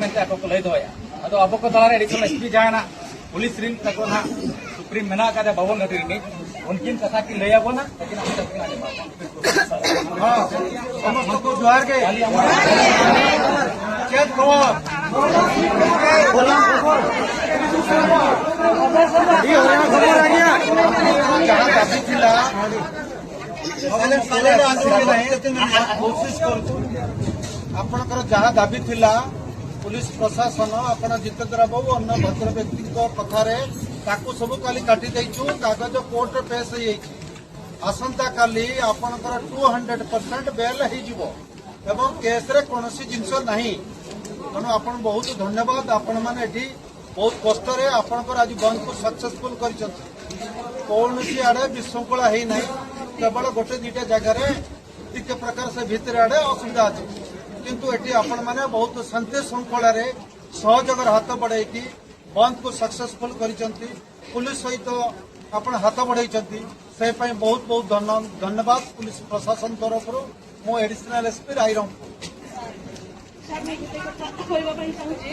ᱢᱮᱱᱛᱮ ᱟᱠᱚ ᱠᱚ ᱞᱟᱹᱭ ᱫᱚᱦᱚᱭᱟ। ᱟᱫᱚ ᱟᱵᱚ ᱠᱚ ᱛᱟᱞᱟᱨᱮ ᱮᱰᱤᱥᱚᱱᱟᱞ ᱮᱥᱯᱤ ᱡᱟᱦᱟᱱᱟᱜ ᱯᱩᱞᱤᱥ ᱨᱤᱱ ᱛᱟᱠᱚ ᱱᱟᱜ ᱥᱩᱯᱨᱤᱢ ᱢᱮᱱᱟᱜ ᱟᱠᱟᱫᱮ ᱵᱟᱵᱚᱱ ᱜᱷᱟᱴᱤ ᱨᱤᱱᱤᱡ ᱩᱱᱠᱤᱱ ᱠᱟᱛᱷᱟ ᱠᱤᱱ ᱞᱟᱹᱭ ᱟᱵᱚᱱᱟ, ᱞᱮᱠᱤᱱ ᱟᱵᱚ ᱛᱟᱠᱤᱱ ᱟᱸᱡᱚᱢ। हाँ, समस्त को जोहार गे। चेत खबर खबर आज्ञा ଯାହା ଦାବି ଥିଲା କୋସିସ କରୁଛୁ। ଆପଣଙ୍କର ଯାହା ଦାବି ଥିଲା, ପୁଲିସ ପ୍ରଶାସନ ଆପଣ ଜିତେନ୍ଦ୍ର ବାବୁ, ଅନ୍ୟ ଭଦ୍ର ବ୍ୟକ୍ତିଙ୍କ କଥାରେ ତାକୁ ସବୁ କାଲି କାଟି ଦେଇଛୁ। କାଗଜ କୋର୍ଟରେ ପେଶ ହେଇଯାଇଛି। ଆସନ୍ତାକାଲି ଆପଣଙ୍କର 200% ବେଲ୍ ହେଇଯିବ ଏବଂ କେସ୍ରେ କୌଣସି ଜିନିଷ ନାହିଁ। ତେଣୁ ଆପଣ ବହୁତ ଧନ୍ୟବାଦ। ଆପଣମାନେ ଏଠି ବହୁତ କଷ୍ଟରେ ଆପଣଙ୍କର ଆଜି ବନ୍ଦକୁ ସକ୍ସେସଫୁଲ କରିଛନ୍ତି। କୌଣସି ଆଡେ ବିଶୃଙ୍ଖଳା ହେଇନାହିଁ। କେବଳ ଗୋଟେ ଦିଟା ଜାଗାରେ ଟିକେ ପ୍ରକାର ସେ ଭିତରେ ଆଡେ ଅସୁବିଧା ଅଛି, କିନ୍ତୁ ଏଠି ଆପଣମାନେ ବହୁତ ଶାନ୍ତି ଶୃଙ୍ଖଳାରେ ସହଯୋଗର ହାତ ବଢେଇକି ବନ୍ଦକୁ ସକ୍ସେସଫୁଲ କରିଛନ୍ତି। ପୁଲିସ ସହିତ ଆପଣ ହାତ ବଢେଇଛନ୍ତି, ସେ ପାଇଁ ବହୁତ ବହୁତ ଧନ୍ୟବାଦ ପୁଲିସ ପ୍ରଶାସନ ତରଫରୁ। ମୁଁ ଏଡିସନାଲ ଏସପି, ରାଇରଙ୍ଗପୁର। ସାର୍, ମୁଁ ଗୋଟେ କଥା କହିବା ପାଇଁ ଚାହୁଁଛି।